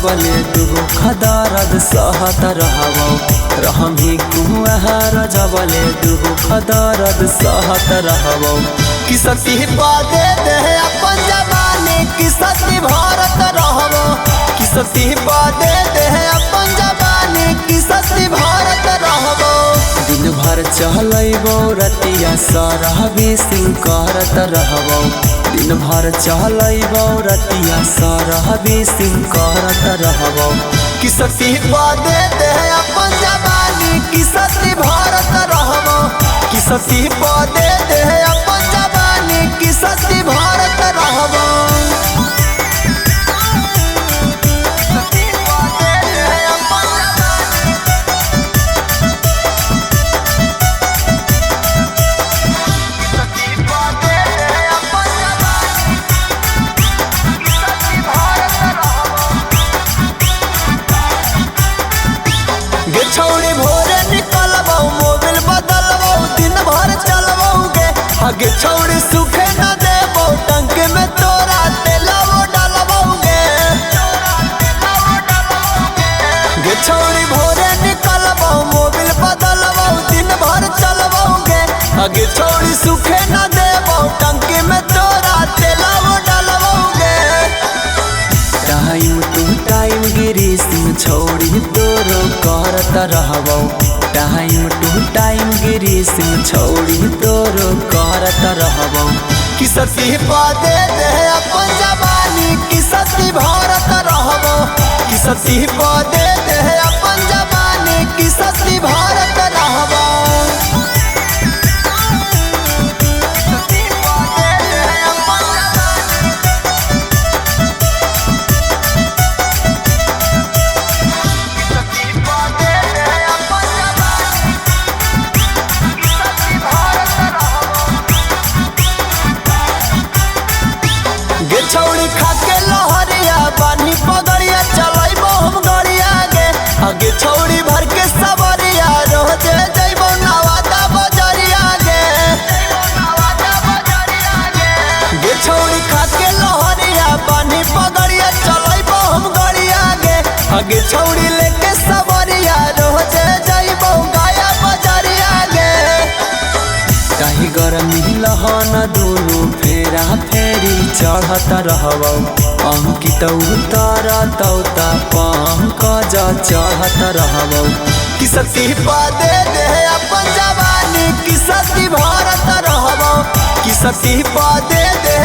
जबले दुख दर्द सहत रहबौ। रहमी कुआर जबले दुख दर्द सहत रहबौ। कि सती पदे दे अपन जवानी कि सती भरत रहबो। कि सती पदे दे अपन जवानी कि सती भरत रहबो। दिन भर चलैबौ रतिया सरहबी सिंह करत रहबौ। दिन भर चलैबौ रतिया सरहबी सिंह करत रहबौ। कि सती पदे दे अपन जवानी कि सती भरत रहबो। कि सती पदे दे अपन जवानी कि सती भरत रहबो। गे छौड़ी भोरे निकलबौ मोबिल बदलबौ दिन भर चलबौ गे। आगे छौड़ी सुखे न देबौ टंक में तोरा तेलबो डालबौ गे। गे छौड़ी भोरे निकलबौ मोबिल बदलबौ दिन भर चलबौ गे। आगे छौड़ी सुखे न देबौ टंक में तोरा तेलबो डालबौ गे। टाइम टू टाइम गिरी सिंह छौड़ी तोरो करत रहबौ। टाइम टू टाइम गिरी सिंह छौड़ी तोरो करत रहबौ। कि सती पदे दे अपन जवानी कि सती भरत रहबो। कि सती पदे दे अपन जवानी कि सती भरत रहबो। गे छौड़ी खाके लहरिया बानी पगड़िया चलैबो हम गड़िया गे। आगे छौड़ी भर के सबरिया रोजे जइबो नवादा बजरिया गे। गे छौड़ी खाके लहरिया बानी पगड़िया चलैबो हम गड़िया गे। आगे छौड़ी लेके सबरिया रोजे जइबो गाया बजरिया गे। टाइगर मिलहन दुनु फेरा फेरी चढ़त रहबौ। अंकित उतर तौता पंकज चढ़त रहबौ। कि सती पदे दे अपन जवानी कि सती भरत रहबो। कि सती पदे दे